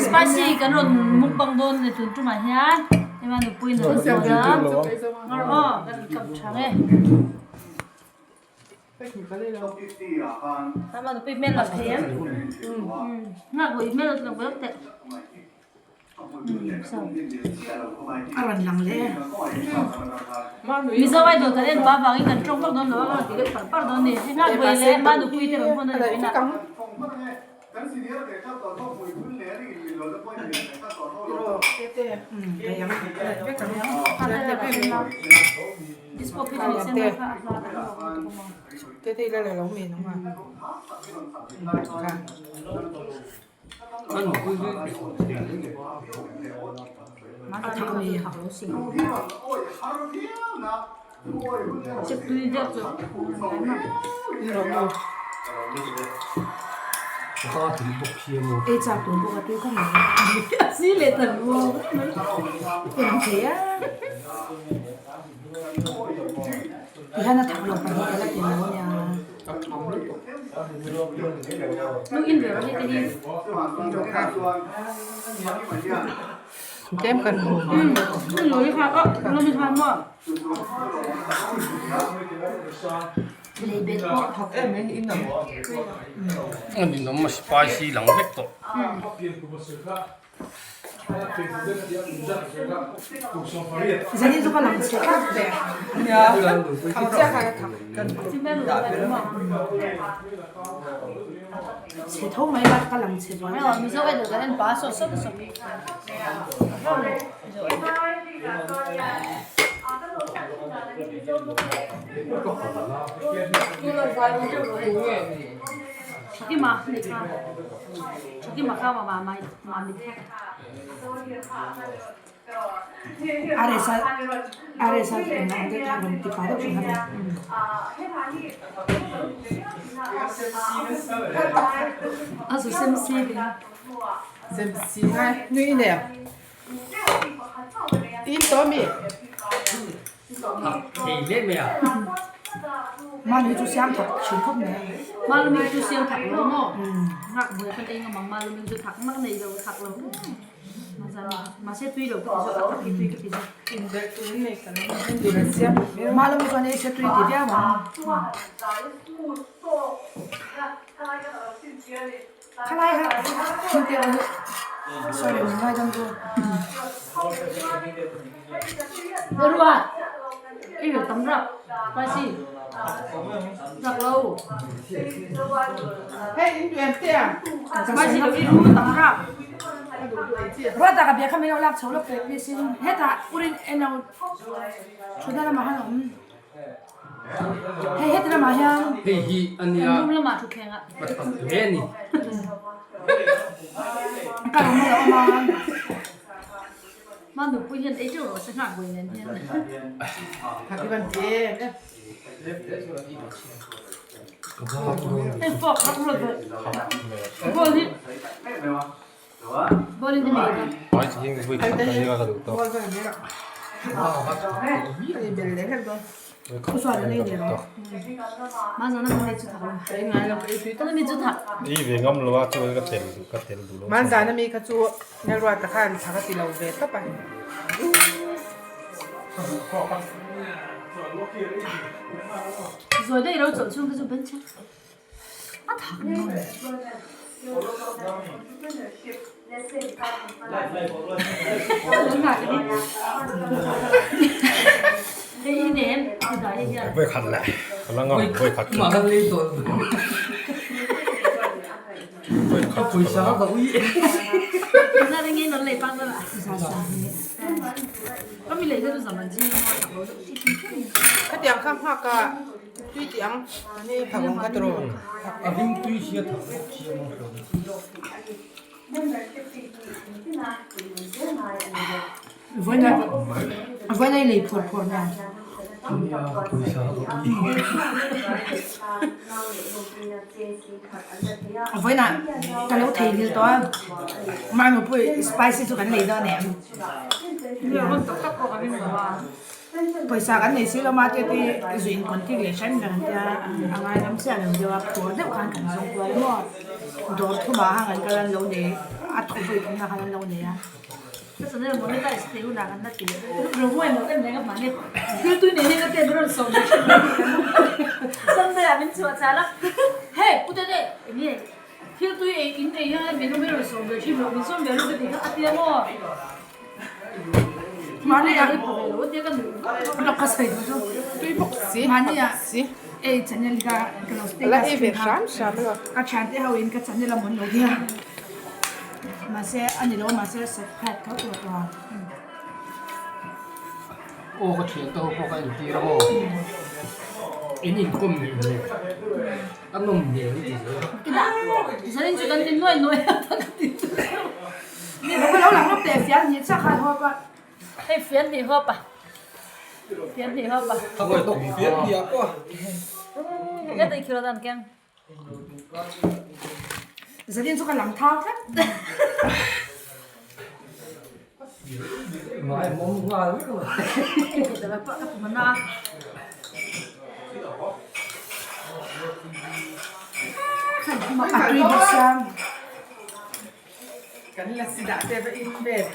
Spicy kan rawn mukbang dawn a ni tun tumah hian ema nupuiin a rawn sawi a ngar aw kan kap tha nge ema nupui hmel lang thei em nghak vawi hmel lang vek teh. A rawn lang leh e. Mizo idol kan en pa vangin kan tawng vak dawn lo a, ka rawn ti deuh par par dawn a ni. Hei nghak vawi leh ma nupui te rawn hawn a ni vawiin ah. Dispo phei chu ni se mai kha a hla a hla a. Tihian a thak lo pahnih ka la ti lo ania. Tlem kan hmu A ninawm a spicy lang vek tawh. Zanin chu ka lang chhe tlat ve. Chhe tho mai la ka lang chhe zual tlat. Aresa aresa eng ang te kha rawn ti pah deuh thin a ni. A zu sem si ding. Sem si ngai nui nè. In to mi. Mami chu siam thak thin khawp mai a. Malumi chu siam thak lo maw? Nghak buai khan ei ngam ang malumi chu thak mak nei lo thak lo mahse tui lo ka ti zawk a thak hi tui ka ti zawk. Malumi chuan ei se tui ti viau ang. Khalai ha thil te awm sorry min ngaidam tu. Ruat i vel tam rak spicy rak lo spicy lo i ru tam rak. Ruat ah ka bia kha min lo lak chho lawk teh please in hetah urin en lo thutna lamah khan a awm. Hei heti lamah hian Hei hi a nia Room lamah thutthleng ah. Ka that hle a ni. Ka lo hmu lo awm a. Ma nupui hian ei teuh rawh se nghak buai nen hian. Hei fork rak ruat ve. Bowl hi bowl in i nei ka. Ma zan a mi chu thak lo. Ka mi chu thak. I ve ngam lo a chuan ka tel duh ka tel duh lo. Manzana mi kha chu Lalruata khan thak a ti lo ve tawp a. Zawi daih ro chawlh chhung kha chu bench a. A thak ni. Vawi khat leh ka la ngam vawi khat chu vawi khat chu ka la ngam. Khatiang kha nghak a. Tui tih ang ani thak ang kha tiraw. A hring tui hi a thak bawk hi a maw hlawm. Vawiin vawiin a i lei phur phur nen. Nia pawisa ka ui. Vawiin ah ka lo theihnghilh tawh a mahni pawh spicy chu kan lei dawn em. Pawisa kan nei si lo a te te zu in contact leh hran reng tia a ngai ram chiah lo deuh a phur deuh khan kan zawng kual maw dawr thumah khan kan kal an lo nei a thaw vawi thumna khan an lo nei a. Ka channel monetize thei hunah kan la ti leh rawng emaw em reng a hmang e thil tui nei hian ka tet rawn sawm leh hrim mai tih Sunday ah min chhuah chal a hei pute te enge thil tui ei in ei hian min rawn sawm ve hrim lo min sawm ve lo ka tih kha a tia maw. Mahni ah mahni ah ei channel kha ka lo status thin kha ka thiante ho in ka channel a mawn lo nia mahse a ni lo mahse subscribe tho tur tawh ang. Aw ka thiante ho pawh ka entir a maw in inkawm ngei ngei a nawm hmel i ti zel a. Zanin chu kan ti nuai nuai a ka ti. Lo lang lawk teh fian hnih chak a hawp a. Hei fian hnih hawp a. Fian hnih hawp a. Fian hnih ah pawh. Ka tei khilo dan keng. Zanin chu ka lang thau tlat. Ngai mawm nghal vek lo. Hei ka pawh ka pumana. A tui bawk sia. Kan la si dah te va in vel.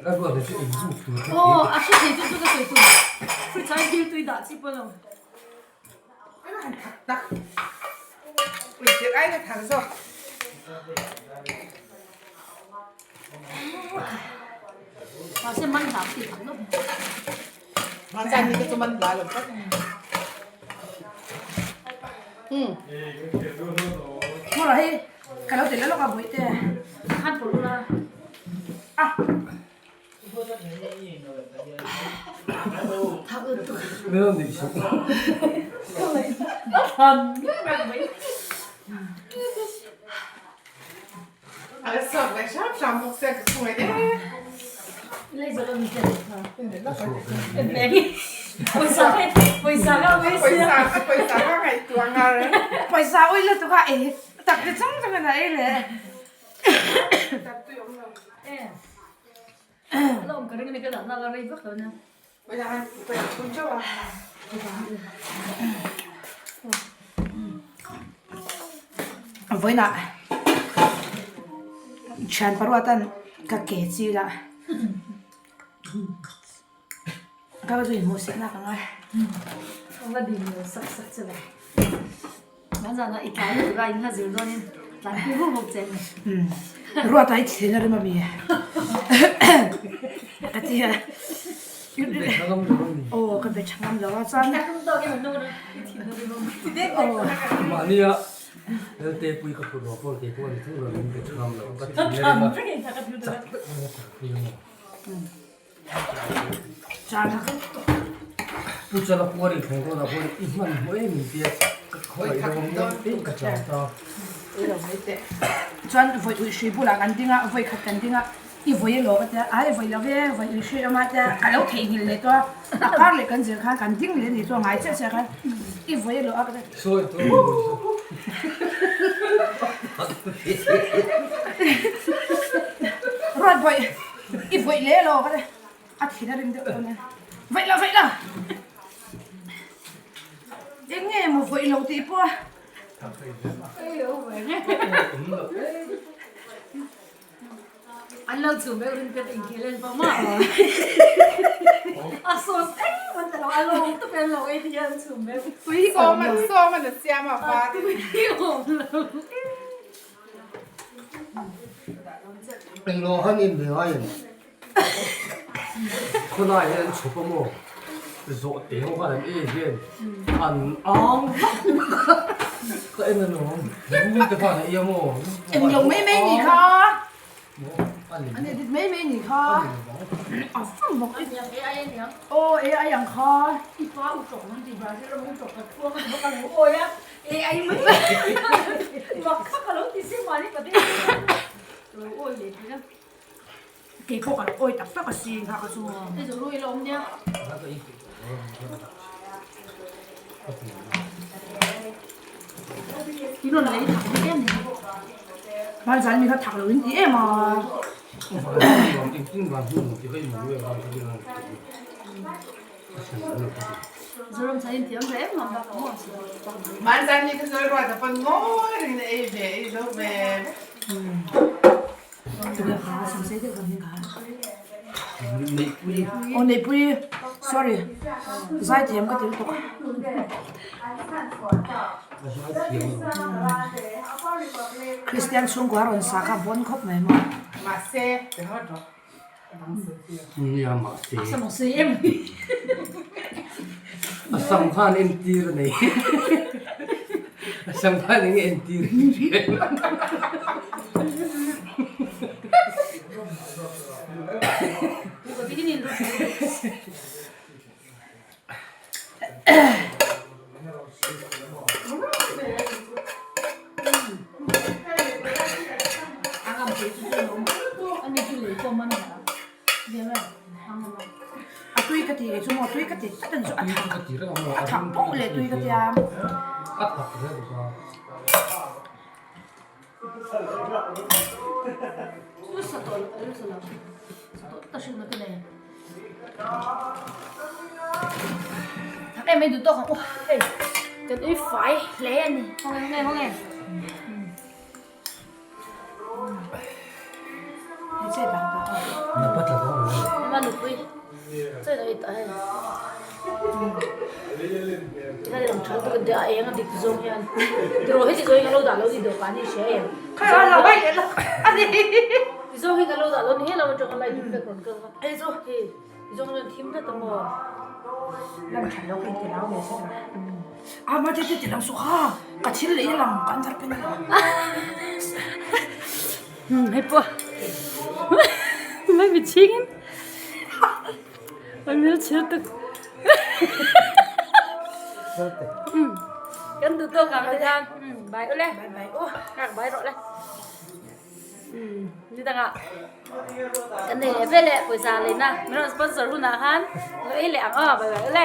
Ka ruat chu in zuk tur ka Aw a hre thei chu chu ka sawi tum. Fridge ah hian tui dah chi pawh lo. An thak tak. Ui tirh ai ka thak zawk. Mahse man hla ti thak lo. Chan hi chu man hla lo tlat. Um. Mawra hei ka lo ti la lawk a bawihte. Khan pawlh ula. A. Thak lutuk. Melo ni suk. A than mek mai. A la sawk leh hram hram bawk sia ka khawngaih e. Lei zawh lo mi te. Pawisa pawisa ka ui sia. Pawisa pawisa ka ngaihtuah ngar. Pawisa ui lutuk a ei tak ti chung chung in a ei leh. Tak tui awm lo. La awm ka ring a ni ka dah na la rei vak lo nia. Pawisa pawisa thun teuh a. Vawiinah thian paruatan ka ke chil a ka va zui hmuh sehna ka ngai. Ka va din lo sak sak che lo. Kan zana i tlai lutuk a in hla zir dawnin tlan pui vuk vuk che ni. Ruata i thlen a rem a mi ka ti a. Aw ka be tha ngam lo a chuan. Mahnia Lelte pui ka put ruah pawh kei pawh ni thung lo in be tha ngam lo ka thlen a rem a chak vek mai a tlan pui a maw. Pu Chala puar in thleng dawn ah pawh i hman hmuh em in tia ka khawngaih lo ang em em ka chau ta. Chuan vawi uih hrui bulah kan ding a, vawi khat kan ding a, i vawi elaw ka tia, ai vawi lo ve, vawi uih hrui awm a tia ka lo theihnghilh leh tawh a, a kar leh kan zir khan kan ding leh a nih chu a ngai chiah chiah khan i vawi elaw a ka tia. Sawi tur Ruat vawi i vawi leh elaw ka tia. A thin a rim deuh dawn e. Vaih la vaih la! Eng nge maw vaih lo tih pawh a. An lo chhum deuh rin te inkhel en pawh maw? A sauce engmah an ti lo, a lawm tawp e an lo ei hian chhum deuh. Tui awm lo. Sawm an siam a var. Tui awm lo. Englo han in ve ngai em? Khawlai hian an chhawp a maw? Zawh te ho khan an ei hian an ang vak vak a, ka en alawm rul te khan a ei a maw? Englo mai mai ni kha. An edit mai mai ni kha. A fam bawk. Aw AI ang kha. I pa u tawk an ti Brazil ram u tawk ka thuang a ti bawk a lo awi a AI mai mak kha ka lo ti se mahni pate lo awi leh thin a. Kei pawh ka lo awi tak tak a si kha ka chu. Hei zawh ru ila awm nia. In rawn lei thak bik em ni. Hmanzan mi kha thak lo in ti em a. Zoram chhan in thiam ve em ang bak a maw. Hmanzan hi ka sawi ruat a pawn ngawi rengin a ei ve ei zo ve. Neihpui. Aw Neihpui sorry zaithiam ka ti lutuk. Kristian chhungkua rawn sa kha bawn khawp mai maw. Mahse ti rawt rawh. Nia mahse. A sam khan entir a nei. A sam khan eng nge entir i hria em? A tui ka ti kei chu maw tui ka ti tlat a ni chu a thak a thak pawh leh tui ka tia. Kan ui fai hle a ni. Hawng e hawng e. A mate te ti lo suh kha ka thil leh lang kan dar pen Hei pawh mai mi chhing in mai mi chhir tuk kan duh tawk ang ti khan bai ule ngak bai rawh le ni dangah kan nei leh vel e pawisa leina min rawn sponsor hunah khan lo ei leh ang aw bai bai ule.